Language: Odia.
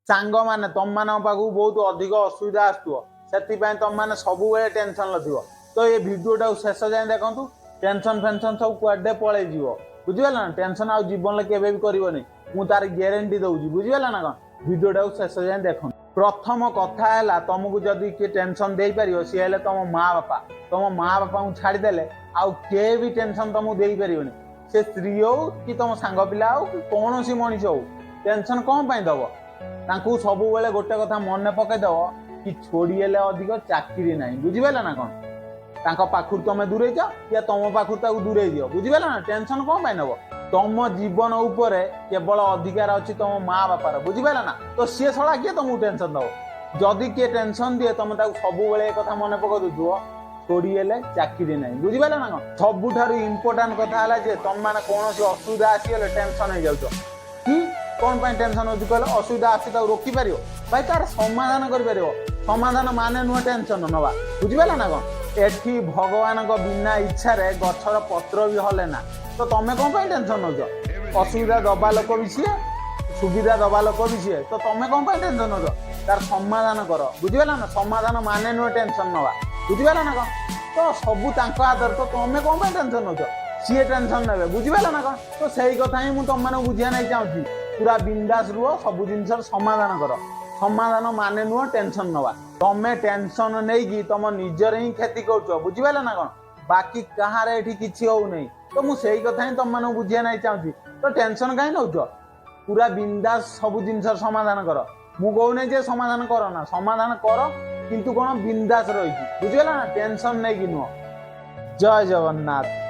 ସାଙ୍ଗମାନେ, ତମମାନଙ୍କ ପାଖକୁ ବହୁତ ଅଧିକ ଅସୁବିଧା ଆସୁଥିବ, ସେଥିପାଇଁ ତମମାନେ ସବୁବେଳେ ଟେନସନରେ ଥିବ। ତ ଏ ଭିଡ଼ିଓଟାକୁ ଶେଷ ଯାଏଁ ଦେଖନ୍ତୁ। ଟେନସନ ଫେନସନ ସବୁ କୁଆଡ଼େ ପଳେଇଯିବ, ବୁଝିପାରିଲ ନା? ଟେନସନ ଆଉ ଜୀବନରେ କେବେ ବି କରିବନି, ମୁଁ ତାର ଗ୍ୟାରେଣ୍ଟି ଦଉଛି, ବୁଝିପାରିଲ ନା କଣ? ଭିଡ଼ିଓଟାକୁ ଶେଷ ଯାଏଁ ଦେଖନ୍ତୁ। ପ୍ରଥମ କଥା ହେଲା, ତମକୁ ଯଦି କିଏ ଟେନସନ ଦେଇପାରିବ, ସିଏ ହେଲେ ତମ ମା ବାପା। ତମ ମା ବାପାଙ୍କୁ ଛାଡ଼ିଦେଲେ ଆଉ କିଏ ବି ଟେନସନ ତମକୁ ଦେଇପାରିବନି। ସେ ସ୍ତ୍ରୀ ହଉ କି ତମ ସାଙ୍ଗ ପିଲା ହଉ କି କୌଣସି ମଣିଷ ହଉ, ଟେନସନ କଣ ପାଇଁ ଦବ? ତାଙ୍କୁ ସବୁବେଳେ ଗୋଟେ କଥା ମନେ ପକେଇଦବ କି ଛୋଡ଼ି ହେଲେ ଅଧିକ ଚାକିରି ନାହିଁ, ବୁଝିପାରିଲ ନା କଣ? ତାଙ୍କ ପାଖରୁ ତମେ ଦୂରେଇ ଯାଅ ୟା ତମ ପାଖରୁ ତାକୁ ଦୂରେଇ ଦିଅ, ବୁଝିପାରିଲ ନା? ଟେନସନ କଣ ପାଇଁ ନବ? ତମ ଜୀବନ ଉପରେ କେବଳ ଅଧିକାର ଅଛି ତମ ମା ବାପାର, ବୁଝିପାରିଲ ନା? ତ ସିଏ ଶଳା କିଏ ତମକୁ ଟେନସନ ଦବ? ଯଦି କିଏ ଟେନସନ ଦିଏ, ତମେ ତାକୁ ସବୁବେଳେ ଏ କଥା ମନେ ପକଉଥିବ, ଛୋଡ଼ି ହେଲେ ଚାକିରି ନାହିଁ, ବୁଝିପାରିଲ ନା କଣ? ସବୁଠାରୁ ଇମ୍ପୋର୍ଟାଣ୍ଟ କଥା ହେଲା ଯେ ତମମାନେ କୌଣସି ଅସୁବିଧା ଆସିଗଲେ ଟେନସନ ହେଇଯାଉଛ। କି କଣ ପାଇଁ ଟେନସନ ହଉଛି କହିଲ? ଅସୁବିଧା ଆସି ତାକୁ ରୋକିପାରିବ ଭାଇ, ତାର ସମାଧାନ କରିପାରିବ। ସମାଧାନ ମାନେ ନୁହେଁ ଟେନସନ ନବା, ବୁଝିପାରିଲ ନା କଣ? ଏଠି ଭଗବାନଙ୍କ ବିନା ଇଚ୍ଛାରେ ଗଛର ପତ୍ର ବି ହଲେ ନା, ତ ତମେ କଣ ପାଇଁ ଟେନସନ ନଉଛ? ଅସୁବିଧା ଦବା ଲୋକ ବି ସିଏ, ସୁବିଧା ଦବା ଲୋକ ବି ସିଏ, ତ ତମେ କଣ ପାଇଁ ଟେନସନ ନଉଛ? ତାର ସମାଧାନ କର, ବୁଝିପାରିଲ ନା? ସମାଧାନ ମାନେ ନୁହେଁ ଟେନସନ ନବା, ବୁଝିପାରିଲ ନା କଣ? ତ ସବୁ ତାଙ୍କ ହାତରେ, ତ ତମେ କଣ ପାଇଁ ଟେନସନ ନଉଛ? ସିଏ ଟେନସନ ନେବେ, ବୁଝିପାରିଲ ନା କଣ? ତ ସେଇ କଥା ହିଁ ମୁଁ ତମମାନଙ୍କୁ ବୁଝିବା ନେଇ ଚାହୁଁଛି। ପୁରା ବିନ୍ଦାସ ରୁହ, ସବୁ ଜିନିଷର ସମାଧାନ କର। ସମାଧାନ ମାନେ ନୁହଁ ଟେନସନ ନବା। ତମେ ଟେନସନ ନେଇକି ତମ ନିଜର ହିଁ କ୍ଷତି କରୁଛ, ବୁଝିପାରିଲ ନା କଣ? ବାକି କାହାର ଏଠି କିଛି ହଉନାହିଁ। ତ ମୁଁ ସେଇ କଥା ହିଁ ତମମାନଙ୍କୁ ବୁଝିବା ନେଇ ଚାହୁଁଛି। ତ ଟେନସନ କାହିଁ ନଉଛ? ପୁରା ବିନ୍ଦାସ ସବୁ ଜିନିଷର ସମାଧାନ କର। ମୁଁ କହୁନାହିଁ ଯେ ସମାଧାନ କର ନା, ସମାଧାନ କର, କିନ୍ତୁ କଣ ବିନ୍ଦାସ ରହିଛି, ବୁଝିପାରିଲ ନା? ଟେନସନ ନେଇକି ନୁହଁ। ଜୟ ଜଗନ୍ନାଥ।